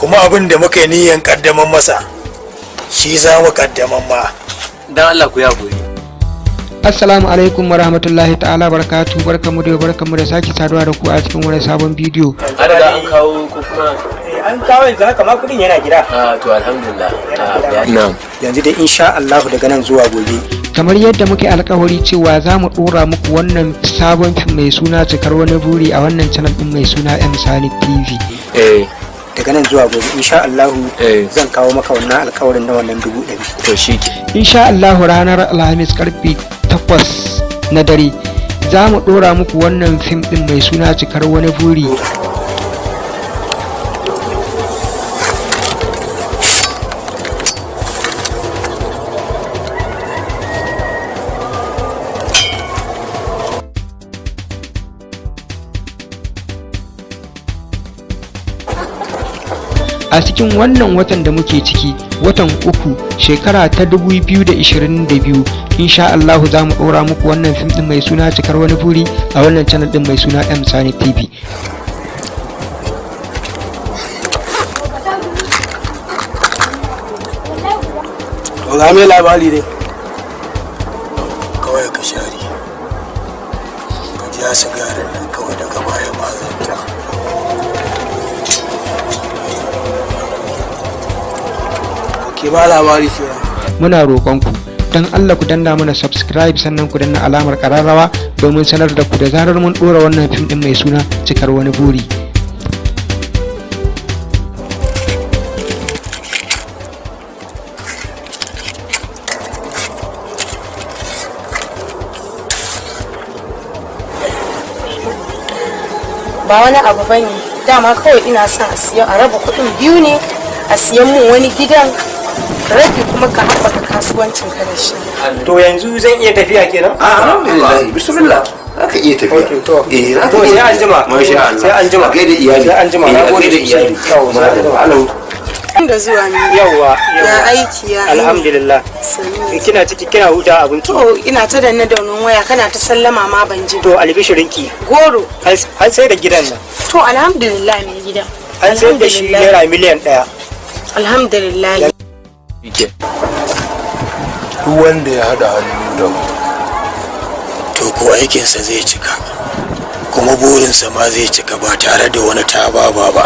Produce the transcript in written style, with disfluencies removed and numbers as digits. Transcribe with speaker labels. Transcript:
Speaker 1: Kuma abin da muka yi niyan kaddaman masa shi za mu kaddaman ma.
Speaker 2: Dan Allah ku ya guri.
Speaker 3: Assalamu alaikum wa rahmatullahi ta'ala barakatu, barkamu da barkamu da sake saduwa da ku a cikin wani sabon bidiyo.
Speaker 2: An riga an kawo ko kuma?
Speaker 4: An kawo, yanzu haka ma kudin yana gida.
Speaker 2: Ah, to alhamdulillah. Na'am.
Speaker 4: Yanzu dai insha Allah daga nan zuwa gobe.
Speaker 3: Kamar yadda muke alkawari cewa za mu dora muku wannan sabon fim mai suna Cikar Wani Buri a wannan channel din mai suna M Sani TV.
Speaker 4: Daga nan zuwa gobe insha Allah zan kawo maka wannan alkawarin na wannan 100,000.
Speaker 2: To shi ke.
Speaker 3: Insha Allah ranar Alhamis karfe 8 na dare za mu dora muku wannan fim din mai suna Cikar Wani Buri. A cikin wannan watan da muke ciki, watan uku, shekara ta 2022, insha Allahu za mu ɗora muku wannan fim ɗin mai suna Cikar Wani Buri a wannan channel ɗin mai suna M Sani TV.
Speaker 4: To ga mai labari dai.
Speaker 1: Kawai ka share, ka ja sigarin nan kawai, daga baya ma zan ta.
Speaker 4: Ke ba labari ke.
Speaker 3: Muna roƙonku don Allah ku danna mana subscribe, sannan ku danna alamar ƙararrawa domin sanar da ku da zarar mun ɗora wannan fim ɗin mai suna Cikar Wani Buri.
Speaker 5: Ba wani abu bane dama, kawai ina son a siya, a raba kuɗin biyu ne, a siyan mun wani gidan, rabi kuma ka haɓaka kasuwancin ka da shi.
Speaker 4: To yanzu zan iya tafiya kenan?
Speaker 6: Alhamdulillah, bismillah, za ka iya tafiya.
Speaker 4: Okay, to.
Speaker 6: Eh, za ka
Speaker 4: To,
Speaker 6: iya
Speaker 4: sai an
Speaker 6: tafiya.
Speaker 4: jima.
Speaker 6: Masha Allah.
Speaker 4: Sai an jima.
Speaker 6: A gaida iyali.
Speaker 4: Sai an jima.
Speaker 6: Eh,
Speaker 4: Na
Speaker 6: a
Speaker 4: gode
Speaker 6: gaida
Speaker 4: sosai.
Speaker 6: iyali.
Speaker 4: Yau, sai an jima.
Speaker 6: Hello.
Speaker 5: Da zuwa ne.
Speaker 4: Yawwa.
Speaker 5: Ya aiki, ya aiki?
Speaker 4: Alhamdulillah.
Speaker 5: Sannu.
Speaker 4: Kina ciki kina huta abinci?
Speaker 5: To ina ta danne daunin waya, kana ta sallama ma ban ji.
Speaker 4: To albishirinki.
Speaker 5: Goro.
Speaker 4: An sai da gidan nan.
Speaker 5: To alhamdulillah mai gida.
Speaker 4: An sayar da shi
Speaker 5: Alhamdulillah.
Speaker 4: naira miliyan 1.
Speaker 5: Alhamdulillah.
Speaker 2: Ke.
Speaker 1: Duk wanda ya haɗa hannu da mu, to ko aikinsa zai cika, kuma burinsa ma zai cika ba tare da wani tababa ba.